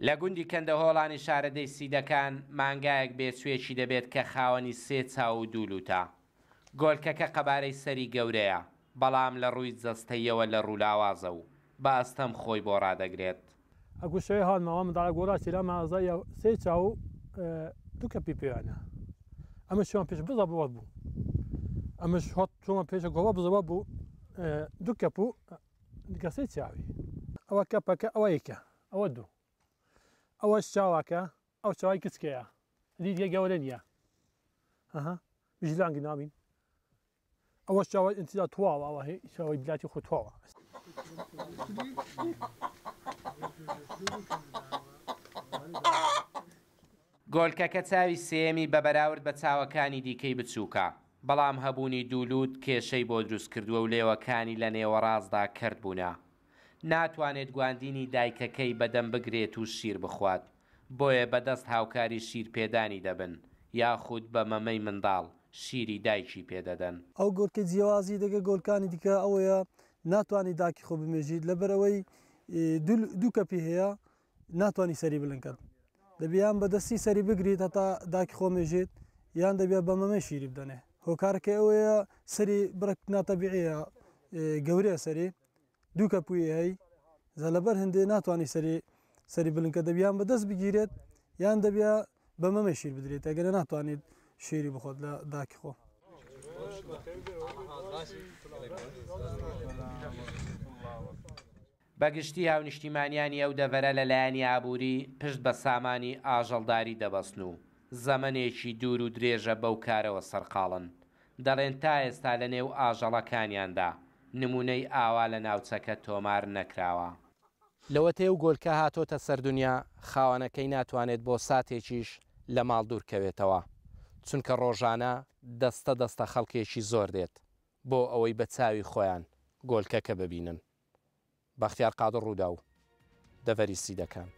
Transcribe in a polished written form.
لە گوندی کەندەهۆڵانی شارەدێی سیدەکان مانگایەک بێچووێکی دەبێت کە خاوەنی سێ چاو و دوو لووتە. گۆلکەکە قەبارەی سەری گەورەیە، بەڵام لە ڕووی جەستەییەوە لەڕ و لاوازە و بە ئەستەم خۆی بۆ ڕادەگرێت. ئەگو شەوێ هاتمەوە منداڵە گۆرا چیرا مازە یا سێ چاو دوو کەپی پێیانە ئەمە چۆن پێش بزە بووە بوو ئەمەش هۆت چۆن پێشە گۆڵە بزەوە بوو دوو کەپ و گەسەی چاوی ئەوە کەپەکە ئەوە یەکە ئەوە دوو ئەوەش چاواکە ئەو چاوی کچکەیە دیدیە گەورە نییە ئەها بژلانگ ناوین ئەوەش چاوە ئینتیزا تواوە ئەوە هی چاوەی بلاتی خۆ تواوە. گۆلکەکە چاوی سێیەمی بە بەراورد بە چاوەکانی دیکەی بچووکە، بەڵام هەبوونی دوو لووت کێشەی بۆ دروستکردووە و لێوەکانی لە نێوەڕاستدا کەرت بوونە. ناتوانێت گواندینی دایکەکەی بەدەم بگرێت و شیر بخوات، بۆیە بە دەست هاوکاری شیرپێدانی دەبن یاخود بە مەمەی منداڵ شیری دایکی پێدەدەن. ئەو گۆلکەی جیاوازی دەگە گۆلکانی دیکە ئەوەیە ناتوانی داکی خۆ بمێژیت لەبەرئەوەی دوو کەپی هەیە ناتوانی سەری بلند کەت دەبی یان بە دەستی سەری بگریت هەتا داکی خۆ مێژێت یان دەبێت بە مەمەی شیری بدەنێ هۆکارەکەی ئەوەیە سەری بڕێک ناتەبیعیە گەورەیە سەری دوو کەپووی هەی جا لەبەر هەندێ ناتوانانی سەری سەری بلنکە دەبی یان بە دەست بگیرێت یان دەبێ بە مەمەی شیر بدرێت ئەگەر ناتوانیت شیری بخۆت لە داکی خۆ. بە گشتی هاونیشتیمانیانی ئەو دەڤەرە لە لایەنی ئابووری پشت بە سامانی ئاژەڵداری دەبەستن و زەمەنێکی دوور و درێژە بەو کارەوە سەرقاڵن. دەڵێن تا ئێستا لە نێو ئاژەڵەکانیاندا نموونەی ئاوا لە ناوچەکە تۆمار نەکراوە. لەوەتەی ئەو گۆلکە هاتۆتە سەر دونیا، خاوەنەکەی ناتوانێت بۆ ساتێکیش لە ماڵ دوور کەوێتەوە، چونکە ڕۆژانە دەستە دەستە خەڵکێکی زۆر دێت بۆ ئەوەی بە چاوی خۆیان گۆلکەکە ببینن. بەختیار قادر رووداو، دەڤەری سیدەکان.